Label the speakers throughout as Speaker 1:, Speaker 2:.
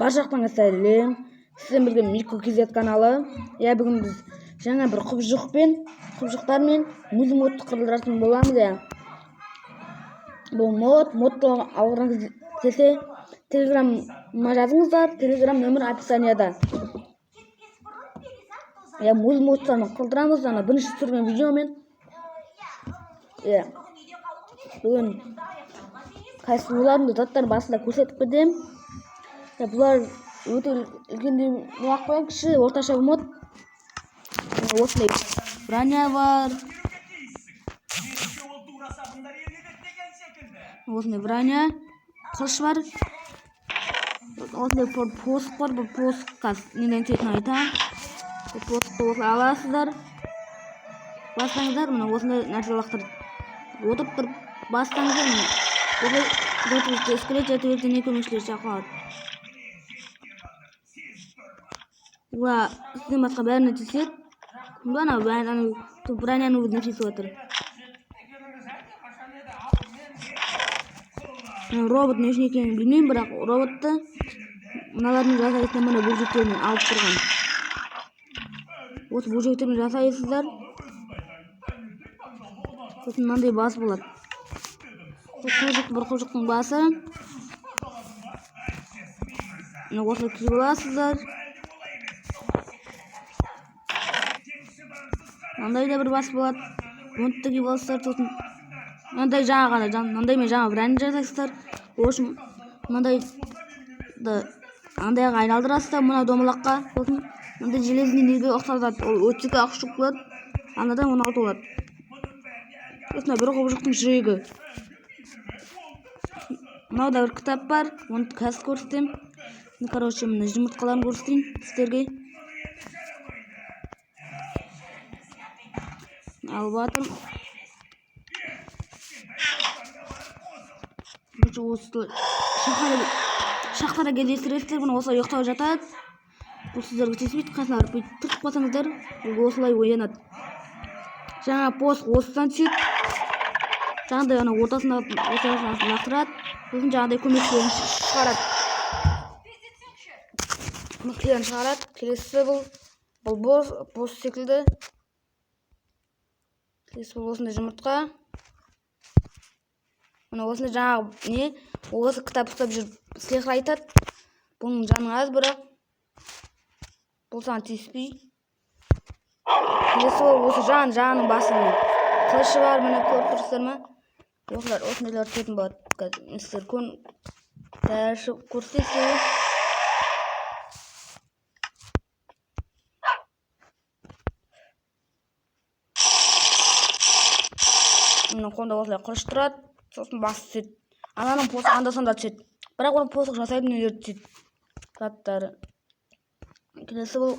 Speaker 1: Баршаңызға сәлем. Сіздермен бірге Мико KZ каналы. Иә, бүгін біз жаңа бір құбыжықтармен музи модты құрылдыратын боламыз, иә. Бұл модты алғыңыз келсе, телеграмма жазыңыздар, телеграм нөмір описанияда. Иә, музи модтарын құрылдырамыз, ана бірінші түсірген видеомен. Иә. Бүгін қайсы олардың да заттарын басында көрсетіп кетемін. Бұлар өте үлкен демей ақ қояйын, кіші орташа мод. Осындай броня бар. Осындай броня, қылыш бар. Осындай посық бар. Бұл посыққа неден түсетінін айтамын. Бұл посықты осылай аласыздар. Бассаңыздар, мына осындай нәрсе лақтырады. Отырып тұрып бассаңыздар, міне осылай жартылай скелет, жартылай дене көмекшілері шақырады. Бұла сізден басқа бәріне тиіседі. Кім анау бәрі анау броняның өзіне тиісіп отыр. Робот не үшін екенін білмеймін, бірақ роботты мыналардың жасайтын мына бөлшектерінен алып тұрған. Осы бөлшектермен жасайсыздар. Сосын мынандай бас болады. Бұл құбыжық, бір құбыжықтың басы. Мына осылай киіп аласыздар. Мынандай да бір бас болады. Оны да киіп аласыздар. Сосын мынандай жаңа ғана, мынандаймен жаңа броня жасайсыздар. В общем, мынандайды андайға айналдырасыздар, мына домалаққа. Сосын мынандай железный неге ұқсатады. Ол 32 ақ штук болады. Анадан 16 болады. Сосын бір құбыжықтың жүрегі. Мынау да бір кітап бар. Оны қазір көрсетемін. Короче, мына жұмыртқаларын көрсетейін сіздерге. Алып жатырмын. Короче, осы шахтада кездестіресіздер. Бұны осылай ұйықтап жатады. Бұл сіздерге тиіспейді. Қасына барып бүйтіп түртіп қалсаңыздар, бұл осылай оянады. Жаңа посық осыдан түседі. Жаңағыдай ана ортасына лақтырады. Сосын жаңағыдай көмекшілерін шығарады. Көмекшілерін шығарады. Келесі бұл бос секілді. Келесі бұл осындай жұмыртқа. Мына осындай жаңағы не, осы кітап ұстап жүріп сиқыр айтады. Бұның жаны аз, бірақ бұл саған тиіспей. Келесі ол осы жанның басы міне. Қылышы бар, міне көріп тұрсыздар ма? Осылар, осындайлар түсетін болады. Қазір сіздер дәрі көрсетейін сіздерге. Мына қолында осылай қылыш тұрады, сосын басы түседі. Ананың посығы анда санда түседі. Бірақ оның посық жасайтын нелері түседі. Заттары. Келесі бұл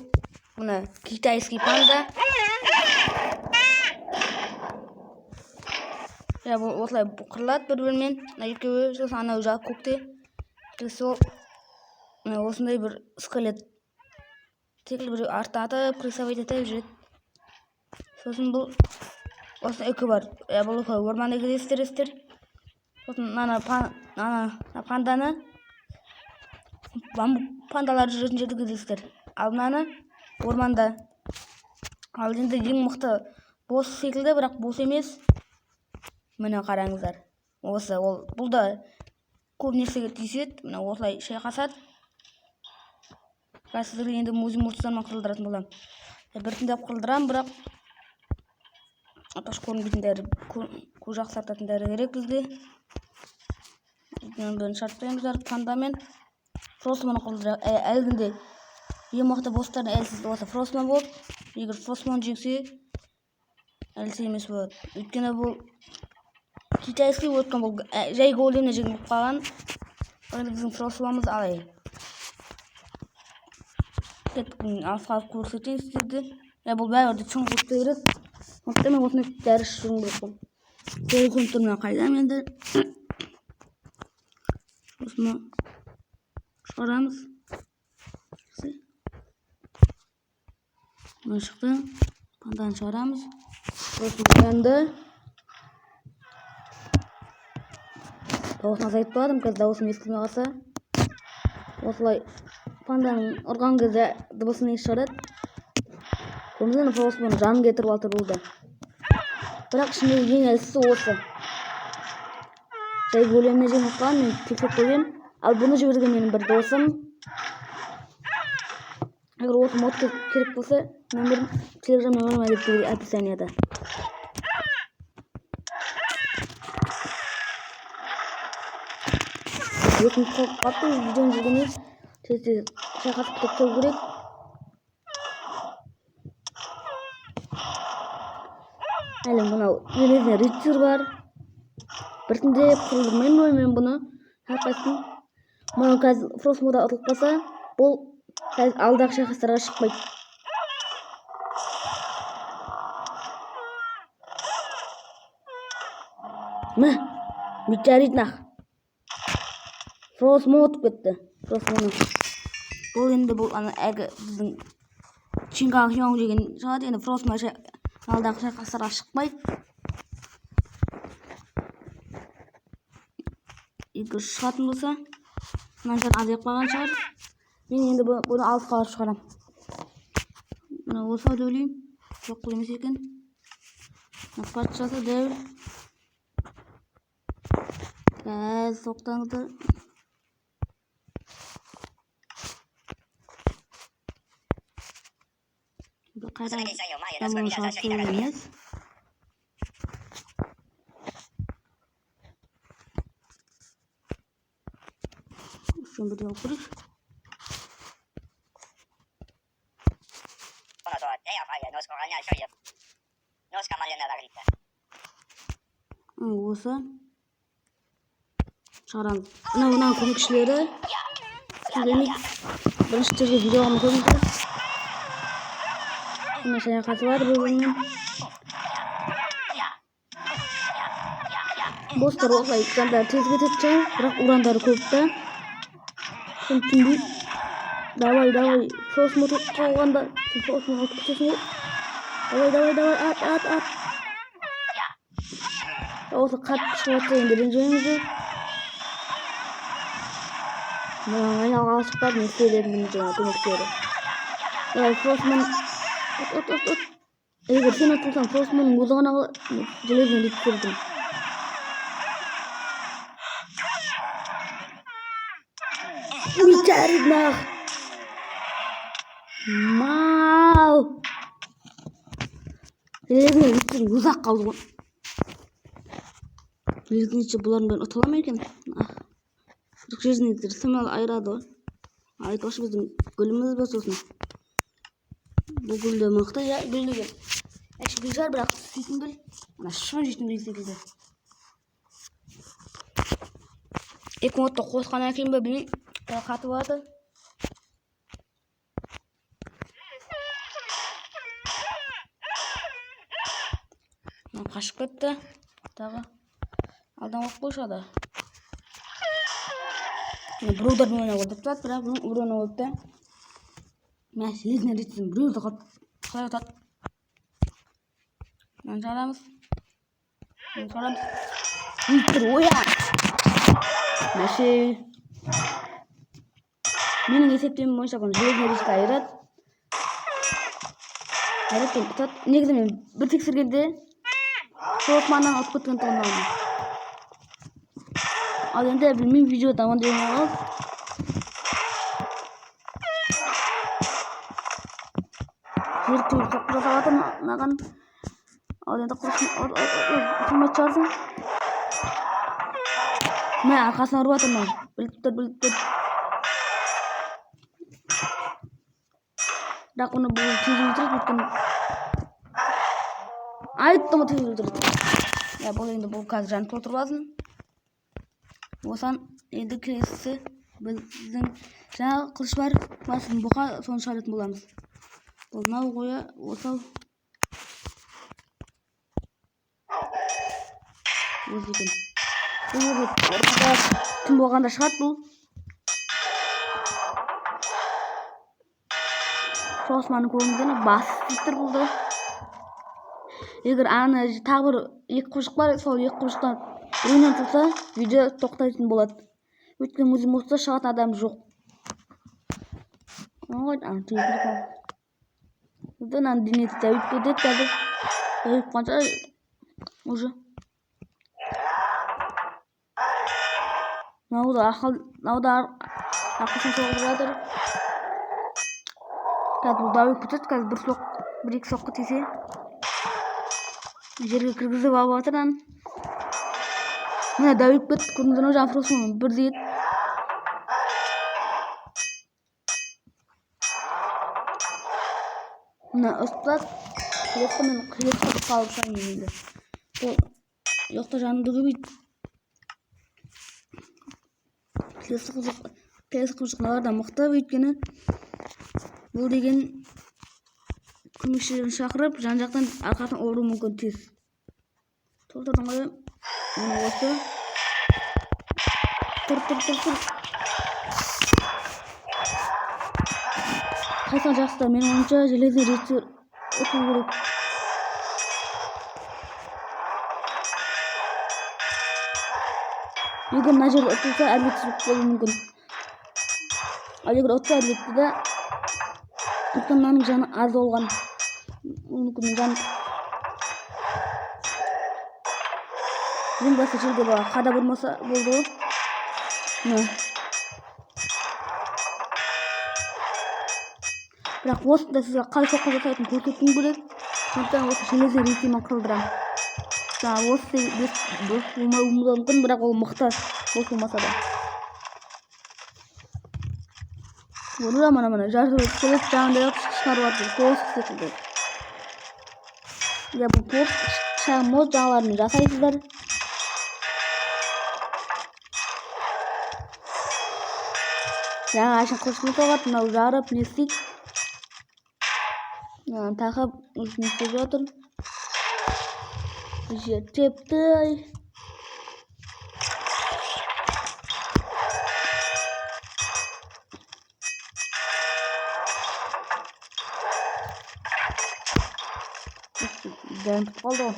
Speaker 1: мына китайский панда. Иә, бұл осылай қырылады бір-бірімен. Мына екеуі, сосын анау жақ көкте. Келесі ол мына осындай бір скелет. Секілді бір артта атып, прессовать етіп жүреді. Сосын бұл осы үкі бар. Иә, бұл үкі орманда кездестіресіздер. Сосын мына панданы бамбук пандалар жүретін жерде кездесіздер. Ал мынаны орманда. Ал енді ең мықты босс секілді, бірақ босс емес. Міне қараңыздар. Осы ол бұл да көп нәрсеге тиіседі. Мына осылай шайқасады. Қазір сіздерге енді музи модтармен құрылдыратын боламын. Біртіндеп құрылдырамын, бірақ аташ көрінбейтін дәрі, көз жақсартатын дәрі керек бізге. Бірін шарттаймыз пандамен. Фростманы құрылдыра. Әлгінде ең мықты босстардың әлсіз осы Фростман болып, егер Фростман жеңсе, әлсіз емес болады. Өйткені бұл китайский өткен бұл жай големнен жеңіліп қалған. Енді біздің Фростманымыз алай. Кеттік, алысқа алып көрсетейін сіздерге. Бұл бәрібір де шұңғыл түсе береді. Сондықтан мен осындай дәрі ішуім керек қой. Көріп тұрмын қайдам енді. Осыны шығарамыз. Мына шықты. Панданы шығарамыз. Сосын оянды. Дауысын азайтып қойдым, қазір дауысым естілмей қалса. Осылай панданың ұрған кезде дыбысын шығарады. Көрдіңіздер ме, Фростман жанын кетіріп жатыр бұл да. Бірақ ішіндегі ең әлсізі осы. Жай големіне жеңіп қалған, мен тексеріп көргенмін. Ал бұны жіберген менің бір досым. Егер осы мод керек болса, нөмірім, телеграм нөмірім әдеттегідей описанияда. Өтініп қалыпты, видеоны жүргенде тез-тез шайқасып бітіріп тастау керек. Әлі мынау железный рыцарь бар. Біртіндеп құрылдырмаймын ғой мен бұны. Әрқайсысын. Мынау қазір Фростмода ұтылып қалса, бұл қазір алдағы шайқастарға шықпайды. Мә, метеорит нах. Фростмо ұтып кетті. Фростмоны. Бұл енді бұл ана әлгі біздің Чинга Хёнг деген шығады. Енді Фростмо алдағы шайқастарға шықпайды. Егер шығатын болса, мынанша азайып қалған шығар. Мен енді бұны алысқа алып шығарамын. Мына осы деп ойлаймын. Жоқ, бұл емес екен. Мына патшасы дәу. Қазір тоқтаңыздар. Бұл қайда? Мен бұны шығарып көрген емес. Үшеуін бірдей алып көрейік. Осы шығарамыз. Мынау мынаның көмекшілері. Келмейді. Бірінші жерге видеоны көріңіздер. Мына шайқасы бар бір-бірімен. Бостар осылай жандары тез кететін шығар, бірақ урандары көп та. Соны түсінбеймін. Давай, давай, Фростмо ұтылып қалғанда, сен Фростмоға ұтып кетесің ғой. Давай, давай, давай, ат, ат, ат. Осы қатты шығып жатса енді ренжімеңіздер. Мына айналға шықпады, не істер едім бұның жаңа көмектері. Давай, Фростман, ұт, ұт, ұт, ұт. Егер сен ұтылсаң, Фростманның өзі ғана железный рыцарьдің. Метеорит нах. Мау. Железный рыцарь өзі ақ қалды ғой. Железный рыцарь бұлардың бәрін ұтыла ма екен? Ах. Бірақ железный рыцарь самал айырады ғой. Айтпақшы, біздің гүліміз бар сосын. Бұл гүл де мықты, иә, гүл деген. Әші гүл шығар, бірақ істейтін гүл. Ана шыбын жейтін гүл секілді. Екі модты қосқаннан кейін бе білмеймін, қатып алады. Мынау қашып кетті. Тағы алдан қойып қойшы да. Мына біреулердің ойнауға деп тұрады, бірақ бұның уроны болды да. Мә, железный рыцарьдің біреуі де қалып қалай ұтады? Мынаны шығарамыз. Мынаны шығарамыз. Рыцарь оян! Мәше. Менің есептемім бойынша бұны железный рыцарь айырады. Айырады екен, ұтады. Негізі мен бір тексергенде Фростманнан ұтып кеткен тұғын алдым. Ал енді білмеймін, видео тамам деген ғой. Жер түбі соққы жасап жатыр мынаған. Ал енді құрысын, ұтылмайтын шығарсың. Мә, арқасынан ұрып жатыр мынау. Біліп тұр, біліп тұр. Бірақ оны бұл тез өлтіреді, өйткені айттым ғой, тез өлтіреді. Иә, бұл енді бұл қазір жанып толтырып алсын. Осыған енді келесі біздің жаңағы қылыш бар, басын бұқа, соны шығаратын боламыз. Бұл мынау қоя, осал. Осы екен. Бұл ортада түн болғанда шығады бұл. Фростманның көрінгені басы істеп тұр бұл да. Егер ана тағы бір екі құбыжық бар, сол екі құбыжықтан біреуінен тұрса, видео тоқтайтын болады. Өйткені өзім болса шығатын адам жоқ. Мынаның денесі дәуіп кетеді қазір. Дәуіп қанша уже. Мынау да ақыл, мынау да арқасынан соғып жатыр. Қазір бұл дәуіп кетеді, қазір бір соқ, бір екі соққы тисе жерге кіргізіп алып жатыр ананы. Міне дәуіп кетті, көрдіңіздер ме, жаңа Фростмун бір тиеді. Мына ұстап, келесі мен келесі қылып қалып шығайын енді. Бұл жоқта жанымды көбейт. Келесі қызық, келесі қызық мыналар да мықты, өйткені бұл деген көмекшілерін шақырып, жан-жақтан арқасын ұруы мүмкін тез. Тоқтадың ғой, міне осы. Тұр, тұр, тұр, тұр. Қайсыған жақсы, менің ойымша, железный рыцарь ұту керек. Егер мына жерде ұтылса, әділетсіз болып қалуы мүмкін. Ал егер ұтса, әділетті да, өйткені мынаның жаны аз болған. Мүмкін жан ең басты жерде бала қадап ұрмаса болды ғой. Міне. Бірақ осында сізге қалай соққы жасайтынын көрсеткім келеді. Сондықтан осы железный рыцарьмен қылдырамын. Жаңа осы бес болмауы мүмкін, бірақ ол мықты бос болмаса да. Оны да мына мына жарты скелет жаңағыдай қылып шығарып жатыр, торсық секілді. Иә, бұл торсық шағын мод жаңаларымен жасайсыздар. Жаңа әшейін қылышпен соғады, мынау жарып не істейді? Мынаны тақып уже не істеп жатыр? Жер тепті. Дәм бітіп қалды ғой.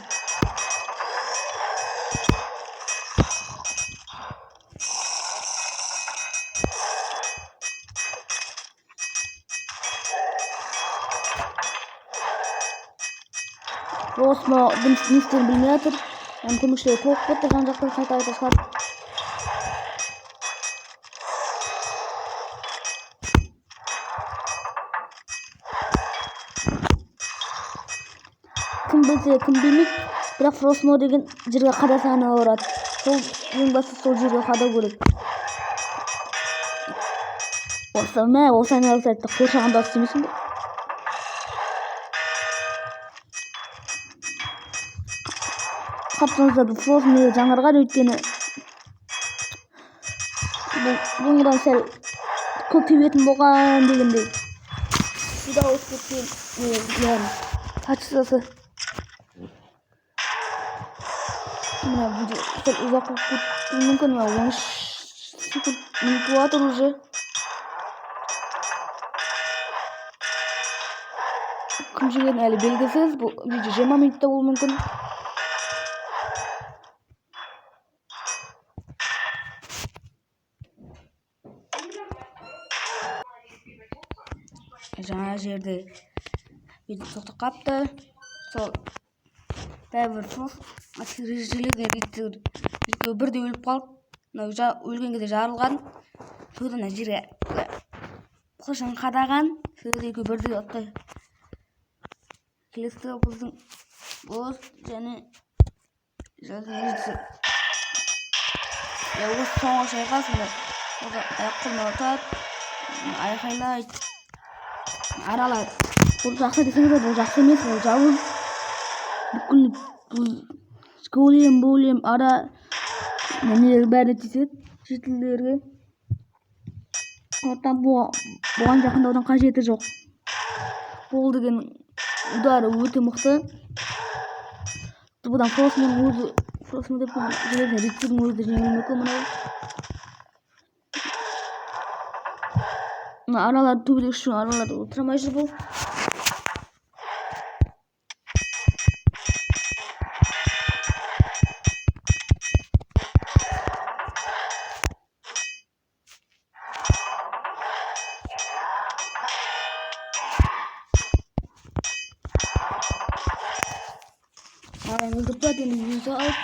Speaker 1: Осыны не істерін білмей жатыр. Әм көмекшілері толып кетті, жан жақтан қайта қайта шығарып. Кім білсе, кім білмейді, бірақ Фростмо деген жерге қадаса ғана ұрады. Сол ең бастысы сол жерге қадау керек. Осы мә, осы айналыс айтты, қоршағанда істемесін бе? Қаптыңыздар, бұл Фростмо жаңарған, өйткені бұл бұрынғыдан сәл көп тебетін болған дегендей. Сюда ауысып кеткен, не, качествосы. Мына видео сәл ұзақ болып кетуі мүмкін, мына 13 секунд минут болып жатыр уже. Кім жегені әлі белгісіз, бұл видео 20 минутта болуы мүмкін. Жаңа жерде бүйтіп тоқтап қапты. Сол бәрібір сол железный рыцарь екеуі бірдей өліп қалды. Мынау өлген кезде жарылған. Содан ана жерге қылышын қадаған. Сол екеуі бірдей ұтты. Келесі біздің бос және железный рыцарь. Я осы соңғы шайқас, мына аяқ қолмен ұтады, айқайлайды. Аралар. Бұл жақсы десеңіздер, бұл жақсы емес, бұл жауыз. Бүкіл бұл голем, болем, ара нелер бәріне тиіседі, шетелдерге. Сондықтан бұған жақындаудың қажеті жоқ. Бұл деген удары өте мықты. Бұдан Фростманның өзі, Фростман деп железный рыцарьдің өзі де жеңілуі мүмкін мынау. Мына аралар төбелес үшін араларды отыра жүр бұл. Араны өлтіріп тастады енді өзі алып.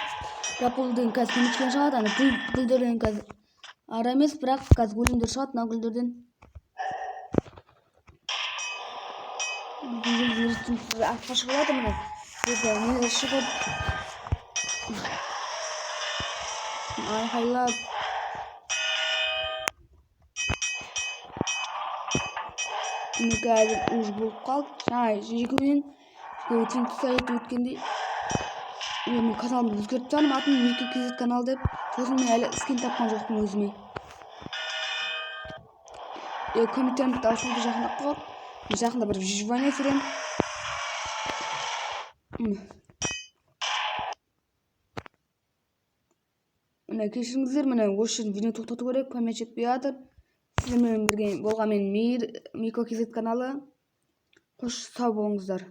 Speaker 1: Бірақ бұл деген қазір көмекшіден шығады. Ана гүл, гүлдерден қазір ара емес, бірақ қазір өлімдер шығады мына гүлдерден. Артқа шығып жатыр міне. Нелер шығып айқайлап. Міне, қазір уже болып қалды. Жаңа екеуінен, екеуі тең тұста өткендей. Мен каналымды өзгертіп тастадым, атын Мико KZ канал деп. Сосын мен әлі скин тапқан жоқпын өзіме. Компьютерімді ашуды жақындап қалды. Мен жақында бір выживание түсіремін. Міне, кешіріңіздер, міне, осы жерден видео тоқтату керек, память жетпей жатыр. Сіздермен бірге болған мен Мейір, Мико KZ каналы. Қош, сау болыңыздар.